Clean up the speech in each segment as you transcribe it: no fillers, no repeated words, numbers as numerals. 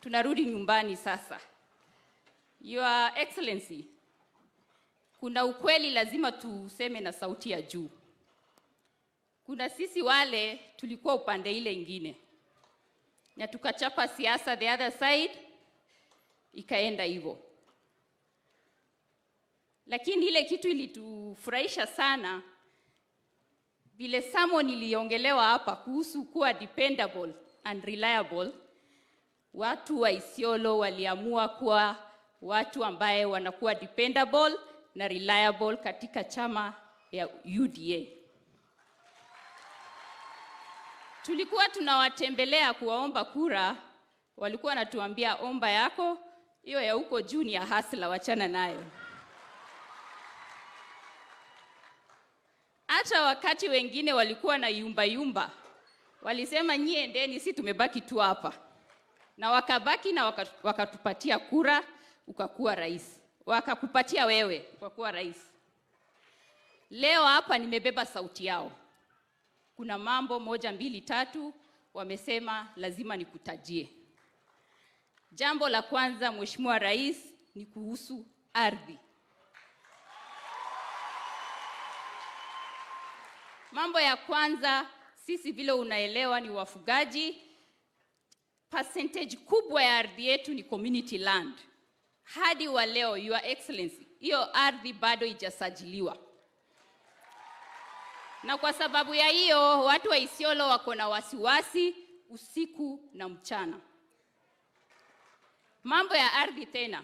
Tunarudi nyumbani sasa. Your Excellency, kuna ukweli lazima tuseme na sauti ya juu. Kuna sisi wale tulikuwa upande ile ingine na tukachapa siasa the other side, ikaenda hivyo. Lakini ile kitu ilitufurahisha sana, vile sermon iliongelewa hapa kuhusu kuwa dependable and reliable, watu wa Isiolo waliamua kuwa watu ambaye wanakuwa dependable na reliable katika chama ya UDA. Tulikuwa tunawatembelea kuwaomba kura, walikuwa wanatuambia omba yako, hiyo ya huko juu ni ya hasla, wachana nayo. Hata wakati wengine walikuwa na yumba yumba, walisema nyie endeni, si tumebaki tu hapa. Na wakabaki na wakatupatia kura, ukakuwa rais. Wakakupatia wewe, ukakuwa rais. Leo hapa nimebeba sauti yao. Kuna mambo 1, 2, 3 wamesema lazima nikutajie. Jambo la kwanza, Mheshimiwa Rais, ni kuhusu ardhi. Mambo ya kwanza, sisi vile unaelewa ni wafugaji. Percentage kubwa ya ardhi yetu ni community land. Hadi wa leo, Your Excellency, hiyo ardhi bado haijasajiliwa. Na kwa sababu ya hiyo, watu wa Isiolo wako na wasiwasi usiku na mchana. Mambo ya ardhi tena,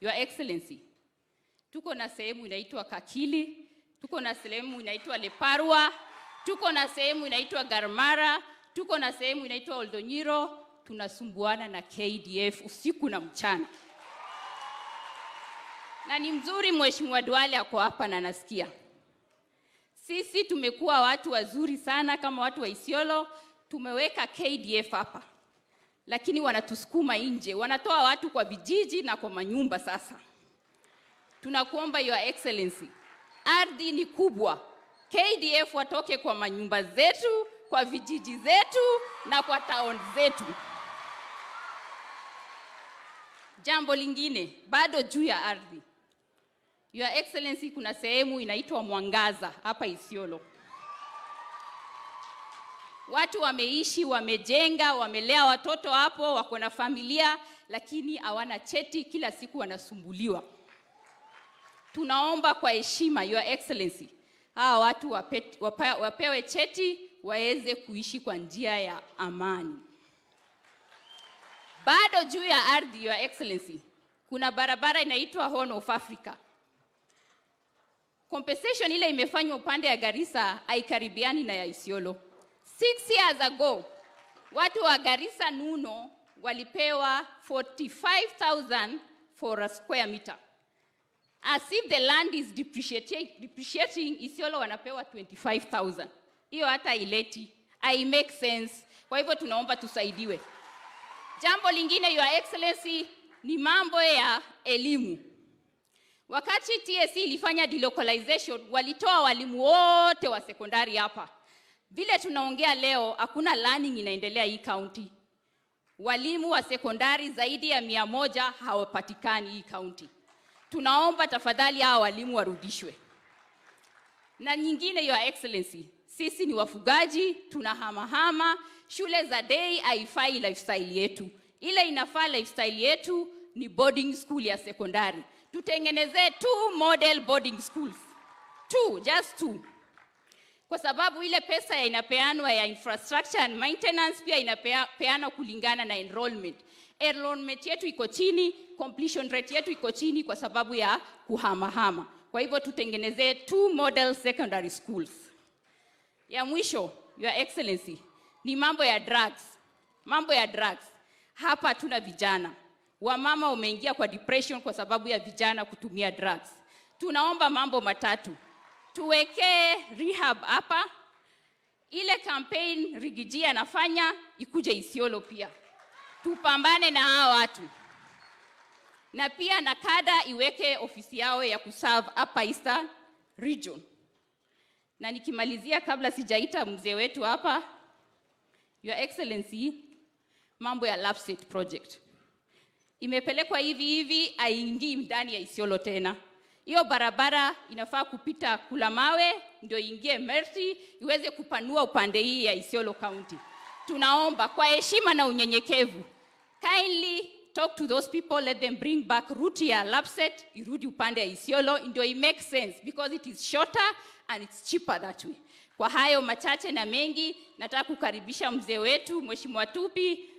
Your Excellency, tuko na sehemu inaitwa Kakili, tuko na sehemu inaitwa Leparwa, tuko na sehemu inaitwa Garmara, tuko na sehemu inaitwa Oldonyiro. Tunasumbuana na KDF usiku na mchana. Na ni mzuri Mheshimiwa Duale ako hapa na nasikia. Sisi tumekuwa watu wazuri sana kama watu wa Isiolo, tumeweka KDF hapa. Lakini wanatusukuma nje, wanatoa watu kwa vijiji na kwa manyumba sasa. Tunakuomba Your Excellency, ardhi ni kubwa. KDF watoke kwa manyumba zetu, kwa vijiji zetu na kwa town zetu. Jambo lingine bado juu ya ardhi. Your Excellency, kuna sehemu inaitwa Mwangaza hapa Isiolo. Watu wameishi, wamejenga, wamelea watoto hapo, wako na familia, lakini hawana cheti, kila siku wanasumbuliwa. Tunaomba kwa heshima, Your Excellency, hawa watu wapewe cheti waweze kuishi kwa njia ya amani. Bado juu ya ardhi, Your Excellency, kuna barabara inaitwa Horn of Africa. Compensation ile imefanywa upande ya Garissa haikaribiani na ya Isiolo. 6 years ago, watu wa Garissa Nuno walipewa 45,000 for a square meter. As if the land is depreciating, Isiolo wanapewa 25,000. Hiyo hata ileti, I make sense. Kwa hivyo tunaomba tusaidiwe. Jambo lingine, Your Excellency, ni mambo ya elimu. Wakati TSC ilifanya delocalization, walitoa walimu wote wa sekondari hapa. Vile tunaongea leo, hakuna learning inaendelea hii county. Walimu wa sekondari zaidi ya 100 hawapatikani hii county. Tunaomba tafadhali hawa walimu warudishwe. Na nyingine, Your Excellency, sisi ni wafugaji, tunahamahama. Shule za day haifai lifestyle yetu. Ile inafaa lifestyle yetu ni boarding school ya sekondari. Tutengenezee 2 model boarding schools. 2, just 2. Kwa sababu ile pesa ya inapeanwa ya infrastructure and maintenance pia inapeanwa kulingana na enrollment. Enrollment yetu iko chini, completion rate yetu iko chini kwa sababu ya kuhamahama. Kwa hivyo tutengenezee 2 model secondary schools. Ya mwisho, Your Excellency, ni mambo ya drugs. Mambo ya drugs. Hapa tuna vijana. Wamama wameingia kwa depression kwa sababu ya vijana kutumia drugs. Tunaomba mambo matatu. Tuwekee rehab hapa. Ile campaign Riggy G anafanya ikuje Isiolo pia. Tupambane na hawa watu. Na pia NACADA iweke ofisi yao ya kuserve hapa Eastern Region. Na nikimalizia kabla sijaita mzee wetu hapa, Your Excellency, Mambo ya Lapsset project imepelekwa hivi hivi, haingii ndani ya Isiolo tena. Hiyo barabara inafaa kupita Kulamawe ndio ingie Merti iweze kupanua upande hii ya Isiolo County. Tunaomba kwa heshima na unyenyekevu, kindly talk to those people, let them bring back route ya Lapsset irudi upande ya Isiolo ndio it makes sense because it is shorter and it's cheaper that way. Kwa hayo machache na mengi, nataka kukaribisha mzee wetu, Mheshimiwa Tupi.